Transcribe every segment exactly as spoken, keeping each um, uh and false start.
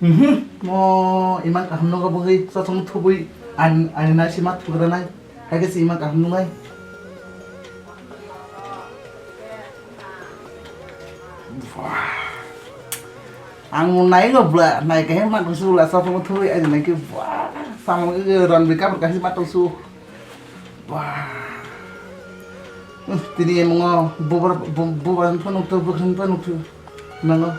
Mhm. Mo iman kaham nogo bwgwi, chosong thubui, an, ani nai sima thugra nai. Hai khe se iman kaham nungnai. Ang mo nai go bla, nai khe ma tong su la, chosong thubui, ani nai khe bla, samung ge ran bi kabur kasi ma tong su. Bla. Uh, tini emongo bubar, bu-, bubar phone nuktu, bwkhring phone nuktu. Nango.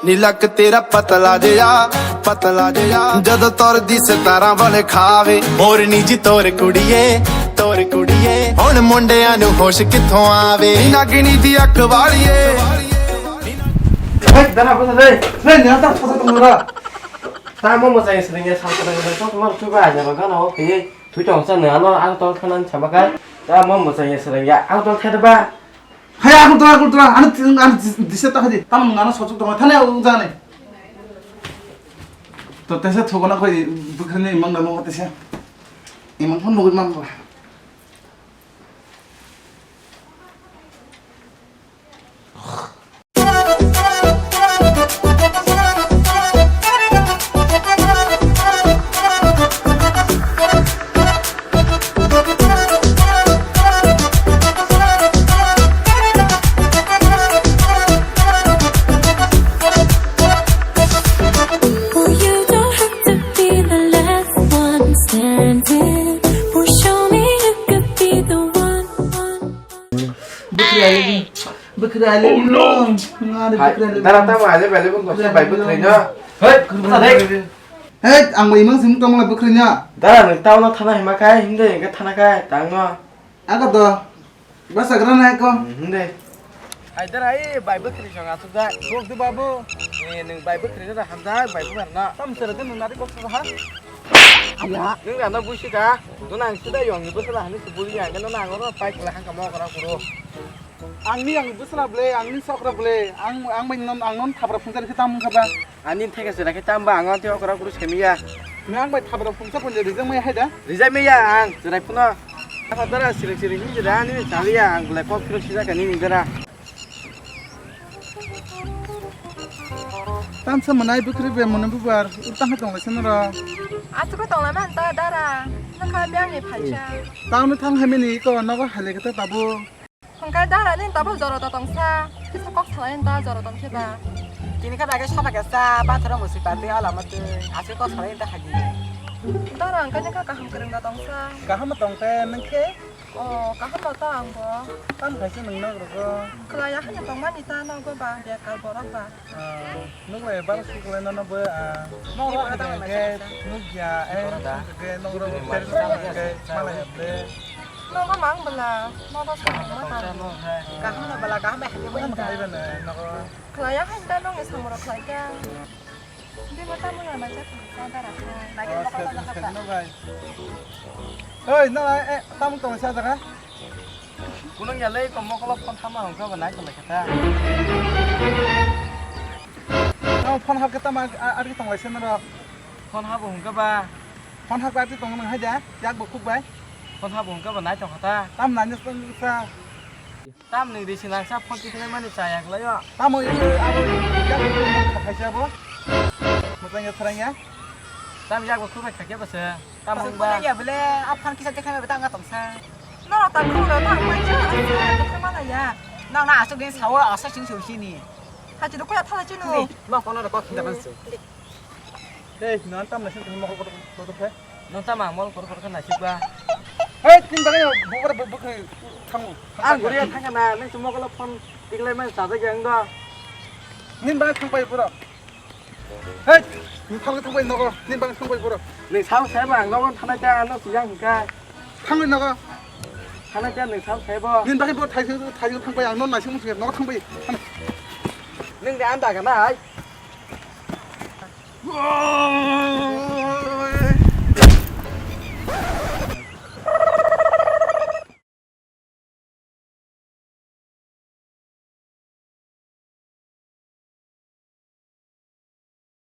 ਨੀ ਲੱਕ ਤੇਰਾ ਪਤਲਾ ਜਿਹਾ, ਪਤਲਾ ਜਿਹਾ। ਜਦੋਂ ਤੁਰਦੀ ਸਤਾਰਾਂ ਵਾਲੇ ਖਾਵੇ, ਮੋਰਨੀ ਜੀ ਤੋਰ ਕੁੜੀਏ, ਤੋਰ ਕੁੜੀਏ। ਹੁਣ ਮੁੰਡਿਆਂ ਨੂੰ ਹੋਸ਼ ਕਿੱਥੋਂ ਆਵੇ, ਨੀ ਨਾਗਣੀ ਦੀ ਅੱਖ ਵਾਲੀਏ। Hei, dana, bwsa de. Hei, ni ata photo tong ra. Ta mo mo sai sring ya, sa sring ya, sa sring ya, sa sring ya, sa sring ya, sa sring ya. Thui tong sa, nang ano ang tol thanan sama kai. Ta mo mo sai sring ya, ang tol thada ba. Hai, aku tora, aku tora. Ano, ano disa ta khadi. Tamo nang ano sojok tong thane ang jane. To tesa thogona koi bwkhani mang da mo tesa. Imang phone nugui mang ba. Oh, you don't have to be the last one standing. Well, show me you could be the one, one, one. Bwkhwrwi ali, bwkhwrwi ali. Oh, no. Ngari hai, bwkhwrwi ali. Dara tamo ale bele bung gose bai bwkhwrwi no. Hei, bwsa dek. Hei, ang bai mang sing tong la bwkhwrwi no. Dara nang tamo no thana hima khai, himde hingke thana khai, tang no. Ako do. Bwsa gra na ako. Hmm, himde. Hai dara, ai bai bwkhwrwi song asuk da. Sok di babu. Ni nang bai bwkhwrwi da hamjak, bai bwkhwrwi na. Tam sere de nang nari kok sa ha. Aya. Nang ano busi ka. Dona ang sida yong ni bwsa da hani subuli ya, keno nang oro pai kala hangka mo kara kuro. Angni ang bwsla ble, angni sokra ble, ang, ang bai non, ang non thabra phungsa rikhe tam wngkha ba? Ani theka chwrai khe tam ba, ang tei okra kuru semiya. Nang bai thabra phungsa phunja rijak maya hai da? Rijak maya ang chwrai phano. Apa dara sirik sirik hinjira ani chaliya, ang belai kok phirok sijak ani ni dara. Tamsa manai bwkhwrwi bai mwnwi bubar, ur tangkha tonglaisa norok. Aswkhe tonglaimani ta dara, nokha biyangni phaisa. Tangno thang hamya ni iko nogo hailai khe ta tabuk. Hwnkhe dara nini tabuk jora da tongsa, kisa kok salai nini ta jora tongkhe ba. Tini khe bagwi soba khe cha, bathoro musi patwi, ola matwi, aswk kok salai nini ta hagi. Dara hwnkhe nini khe kaham kwrwng da tongsa. Kaham tongkhe nung khe? Oh, kaham da ta ang bo. Tam khaisa nung nok rogo. Khlaiya hanya tongmani ta nogo ba, bekar borok ba. Ah, nuk lai bar suk lai nono bo, ah, nok ro hwnkhe nuk ya, eh, hwnkhe nok ro ter hwnkhe malai ya ble. Nogo mang bela, nogo samung ma tang. Kaham no bela, kaham hai. Kaham hai bela nogo. Khlaiya hai da nong samung rok khlai kha. Bini tamo ya ma jak ka dara. Oh, sir, sir, no bai. Oi, no, eh, tamo tong sa jaga. Kunung ya le, ko mokolo phone hama hwnkha ba nai tong lai kha ta. Tamo phone hap khe tamo ar, ar, ar khe tong lai se norok. Phone habo hwnkha ba. Phone hap ar khe tong nang hai da, yak bo khuk bai. Phone habo hwnkha ba nai tong kha ta. Tam nai nang sa. Tam nung ri sinang sa phone tikhlai mani chaya khlaio. Tamo abo yak bo khuk khaisa bo. Mutang ya tharang ya. Tam yak bo khuk khaikhe ba se. Tam mung ba. Phone ya bele, a phone kisa tikhlai ba tang tong sa. Norok ta khulumrok ta ang paisa, ang sa, dukha mana ya. Nang na aswk din sawo, aswk sing sing sini. Hachi dukha ya thala chinu. Ni, ma kono ko khinda man su. Dei, nang tam na sing mo ko ko ko ko. Nang tam ang mol kor kor kana sik ba. Hei, tin bagay bubar bubar kani thangu. Ang guriya thangka na, nang sumo ko phone tiklai man sa jagi ang do. Nin bagay thang pai pura. Hei, ni thang thang pai nogo, ni bang thang pai pura. Ni sao sai bang nogo thana cha ano siyang ka. Thang pai nogo. Thana cha ni sao sai bo. Ni bang bo thai thai thang pai ano nasi musi nogo thang pai. Ning de anda ka na ai.